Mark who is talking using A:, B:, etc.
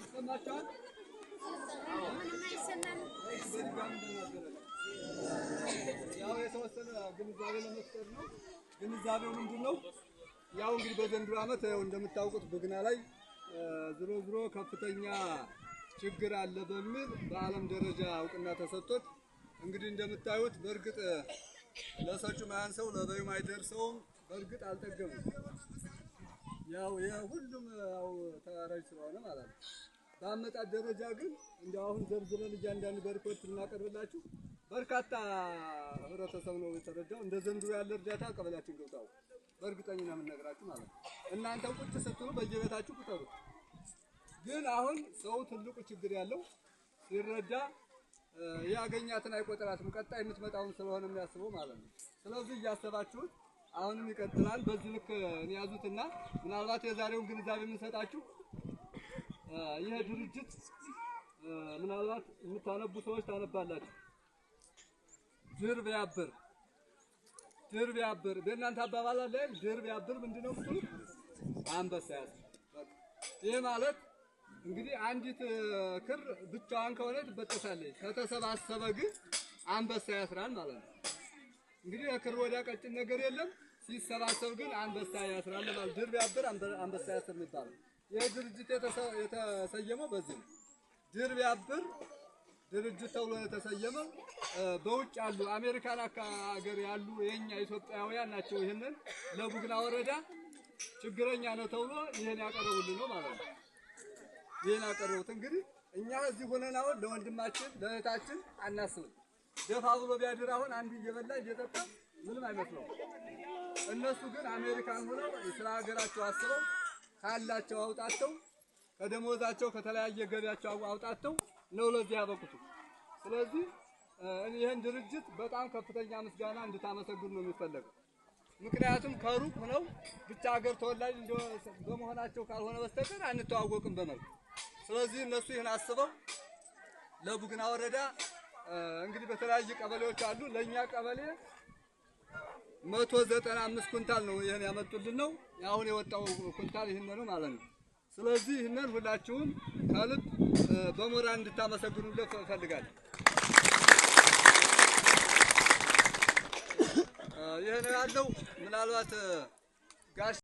A: ይሰማችኋል? ያው የተወሰነ ግንዛቤ ለመፍጠር ነው። ግንዛቤው ምንድን ነው? ያው እንግዲህ በዘንድሮ ዓመት ያው እንደምታውቁት ቡግና ላይ ዝሮ ዝሮ ከፍተኛ ችግር አለ በሚል በዓለም ደረጃ እውቅና ተሰጥቶት እንግዲህ እንደምታዩት በእርግጥ ለሰጩም አያንሰው ለበዩም አይደርሰውም። በእርግጥ አልጠገምም። ያው የሁሉም ያው ተረጅ ስለሆነ ማለት ነው። በአመጣጥ ደረጃ ግን እንደው አሁን ዘርዝረን እያንዳንዱ በሪፖርት እናቀርብላችሁ በርካታ ህብረተሰብ ነው የተረዳው። እንደ ዘንድሮ ያለ እርዳታ ቀበሌያችን ገብቷል። በእርግጠኝነት የምነግራችሁ ማለት ነው። እናንተም ቁጭ ስትሉ በየቤታችሁ ቁጠሩት። ግን አሁን ሰው ትልቁ ችግር ያለው ሲረዳ ያገኛትን አይቆጥራትም። ቀጣይ የምትመጣውን ስለሆነ የሚያስበው ማለት ነው። ስለዚህ እያሰባችሁት አሁንም ይቀጥላል። በዚህ ልክ ያዙትና ምናልባት የዛሬውን ግንዛቤ የምንሰጣችሁ ይህ ድርጅት ምናልባት የምታነቡ ሰዎች ታነባላችሁ። ድር ቢያብር ድር ቢያብር በእናንተ አባባል አለ። ድር ቢያብር ምንድነው የምትሉት? አንበሳ ያስር። ይህ ማለት እንግዲህ አንዲት ክር ብቻዋን ከሆነ ትበጠሳለች። ከተሰባሰበ ግን አንበሳ ያስራል ማለት ነው። እንግዲህ ከክር ወዲያ ቀጭን ነገር የለም። ሲሰባሰብ ግን አንበሳ ያስራል ማለት ድር ቢያብር አንበሳ ያስር የሚባለው ይህ ድርጅት የተሰየመው በዚህ ነው። ድር ቢያብር ድርጅት ተብሎ የተሰየመው በውጭ ያሉ አሜሪካን ሀገር ያሉ የኛ ኢትዮጵያውያን ናቸው። ይህንን ለቡግና ወረዳ ችግረኛ ነው ተብሎ ይህን ያቀረቡልን ነው ማለት ነው። ይህን ያቀረቡት እንግዲህ እኛ እዚህ ሆነን አሁን ለወንድማችን ለእህታችን አናስብም። ደፋ ብሎ ቢያድር አሁን አንዱ እየበላ እየጠጣ ምንም አይመስለውም። እነሱ ግን አሜሪካን ሆነው ስለ ሀገራቸው አስበው ካላቸው አውጣተው ከደሞዛቸው ከተለያየ ገቢያቸው አውጣተው ነው ለዚህ ያበቁት። ስለዚህ ይህን ድርጅት በጣም ከፍተኛ ምስጋና እንድታመሰግኑ ነው የሚፈለገው። ምክንያቱም ከሩቅ ሆነው ብቻ ሀገር ተወላጅ በመሆናቸው ካልሆነ በስተቀር አንተዋወቅም በመልክ። ስለዚህ እነሱ ይህን አስበው ለቡግና ወረዳ እንግዲህ በተለያየ ቀበሌዎች አሉ። ለኛ ቀበሌ 195 ኩንታል ነው ይሄን ያመጡልን ነው። አሁን የወጣው ኩንታል ይሄን ነው ማለት ነው። ስለዚህ ይሄንን ሁላችሁም ከልብ በሞራል እንድታመሰግኑለት እፈልጋለሁ። ይሄን ያለው ምናልባት ጋሽ